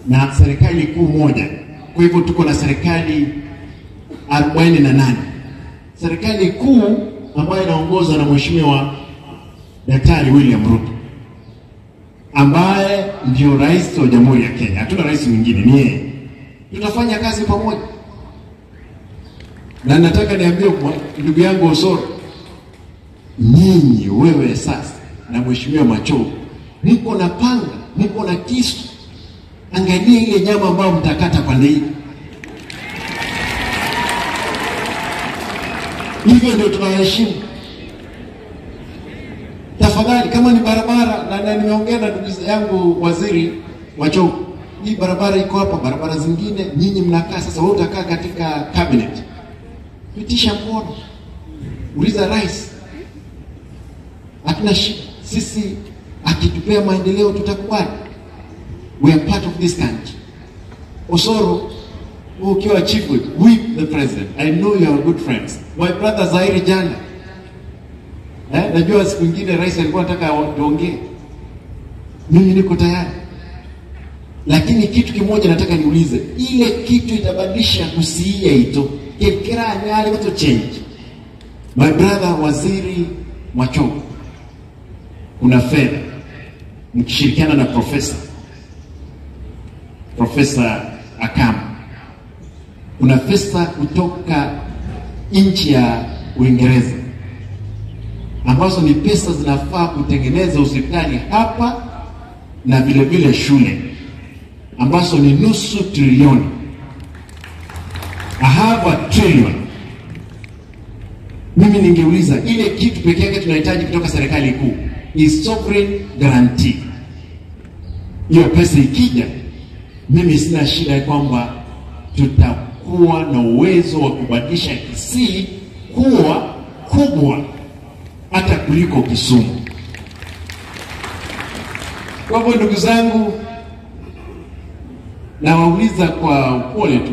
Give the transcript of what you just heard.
na serikali kuu moja. Kwa hivyo tuko na serikali 48. Serikali kuu ambayo inaongozwa na Mheshimiwa Daktari William Ruto, ambaye ndio rais wa Jamhuri ya Kenya. Hatuna rais mwingine, ni yeye. Tutafanya kazi pamoja. Na nataka niambie ndugu yangu Osoro, nyinyi, wewe sasa na Mheshimiwa Machogu, mko na panga, mko na kisu. Angalia ile nyama ambayo mtakata pande hii. Hivyo ndio tunaheshimu. Tafadhali, kama ni barabara, na nimeongea na ndugu yangu Waziri Machogu, hii barabara iko hapa, barabara zingine nyinyi mnakaa sasa, wewe utakaa katika cabinet. Pitisha mkono. Uliza rais. Hatuna shida. Sisi akitupea maendeleo tutakubali. We are part of this country. Osoro, ukiwa chief whip the president. I know you are good friends. My brother Zairi Jana. Najua siku nyingine rais alikuwa anataka tuongee. Mimi niko tayari. Lakini kitu kimoja nataka niulize, ile kitu itabadilisha kusiia ito. Kekera nyale to change. My brother Waziri Machogu, kuna fedha mkishirikiana na Profesa Akam, kuna pesa kutoka nchi ya Uingereza ambazo ni pesa zinafaa kutengeneza hospitali hapa na vile vile shule, ambazo ni 0.5 trilioni. 0.5 trillion. Mimi ningeuliza, ile kitu pekee yake tunahitaji kutoka serikali kuu is sovereign guarantee. Hiyo pesa ikija, mimi sina shida kwamba tutakuwa na uwezo wa kubadilisha Kisii kuwa kubwa hata kuliko Kisumu. Kwa hivyo ndugu zangu, nawauliza kwa upole tu.